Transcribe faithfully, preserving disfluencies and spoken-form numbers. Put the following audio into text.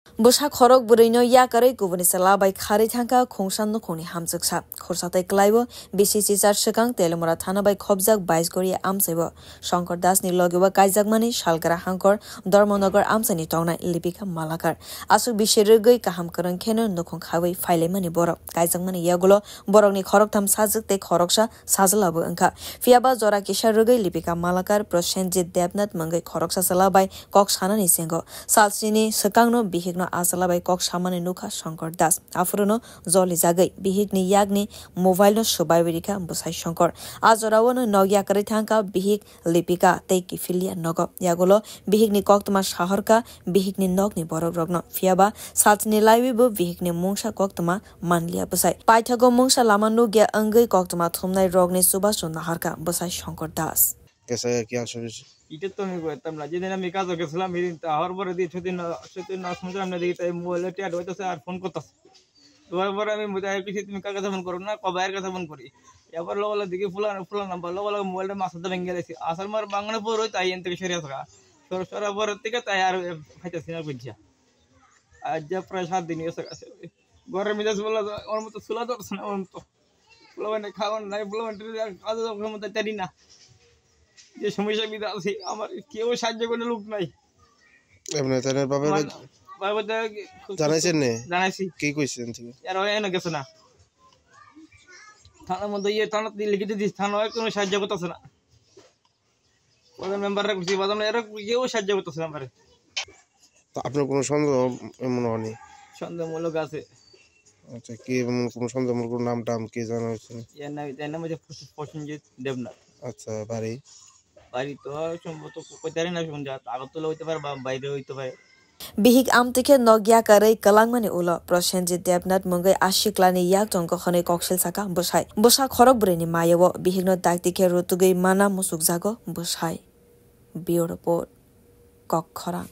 Bwsa khorok bwrwino yakarwi kubuni chwla bai kharwi thangkha khungsa nukhungni hamjwksa. Khursa tei kwlaibo bisi chichar swkang Telimura thana bai khopjak bais goriya amchaibo Shankar Dasni logeo kaijakmani salgra hangkor Dharmanagar amchaini tongnai Lipika Malakar. Aswk bisi rwgwi kaham kwrwng kheno nukhung khawi phailaimani borok. Kaijakmani yagulo borokni khoroktham sajwk tei khoroksa sajwlabo wngkha. Phiyaba jora kisa rwgwi Lipika Malakar Prosenjit Debnath mwngwi khoroksa chwla bai kok sanani sengo. Salsini swkangno bihikno a chwla bai kok samani nukha Shankar Das. Aphuruno jolijagwi bihikni yakni mobile no swbaiwi rikha bwsai Shankar. A jorao no nok yakarwi thangkha bihik Lipika tei kiphilya nogo. Yagulo bihikni koktwma sahorkha bihikni nokni borok rokno. Phiyaba salsini laiwi bo bihikni mungsa koktwma manliya bwsai. Paithago mungsa lama nukya wngwi koktwma thumnai rokni chubachu naharkha bwsai Shankar Das. Kesa ya kya service? Ita to mi gwe tamla, jede na mi kajo gesla mi rin ta hor bore di chuti na, chuti na sumudra na di ta mobile te adwa ta sar phone kotas. Duar bore ami muda kisi tumi kaka phone koro na, ko bayar kasa phone kori. Ya bor logo logo digi pula na pula number logo logo mobile ta masa da bengel si. Asal mar bangna boro ta yen te serious ka. Sor sor bore tika ta yar khaita sina gujja. Aja prai sat din yasa ka. Gore mi das bola or mo to sula dor sana or mo to. Pula bane khawan nai pula bane kajo da mo ta chari na. যে সমস্যা বিধা আছে, আমার কেউ সাহায্য করে লোক নাই। এমনি তাহলে বাবা মানে, বাবা তো খুব জানাইছেন নে? জানাইছি। কি কইছেন থেকে? এরা এনে গেছে না। থানার মধ্যে ইয়ে, থানাতে লিখিত দিস, থানায় কোনো সাহায্য করতেছে না। প্রধান মেম্বাররা করছি, প্রধান এরা কেউ সাহায্য করতেছে না আমারে। তো আপনার কোনো সন্দেহ মনে হয়নি? সন্দেহমূলক আছে। আচ্ছা, কি এমন কোনো সন্দেহমূলক কোনো নাম টাম কি জানা হয়েছে? এর নাম, এর নাম হচ্ছে প্রসেনজিৎ দেবনাথ। আচ্ছা, বাড়ি? বাড়ি তো সম্ভবত কইতারি না, শুন যা, আগরতলা হইতে পারে বা বাইরে হইতে পারে। Bihik amtwi khe nok yakarwi kwlangmani ulo Prosenjit Debnath mungwi a siklani yak tongo hwnwi koksil saka bwsai. Bwsa khorok bwrwini mayao bihikno dakti khe rutugwi mana musukjago bwsai. Bureau Report, Kok Khorang.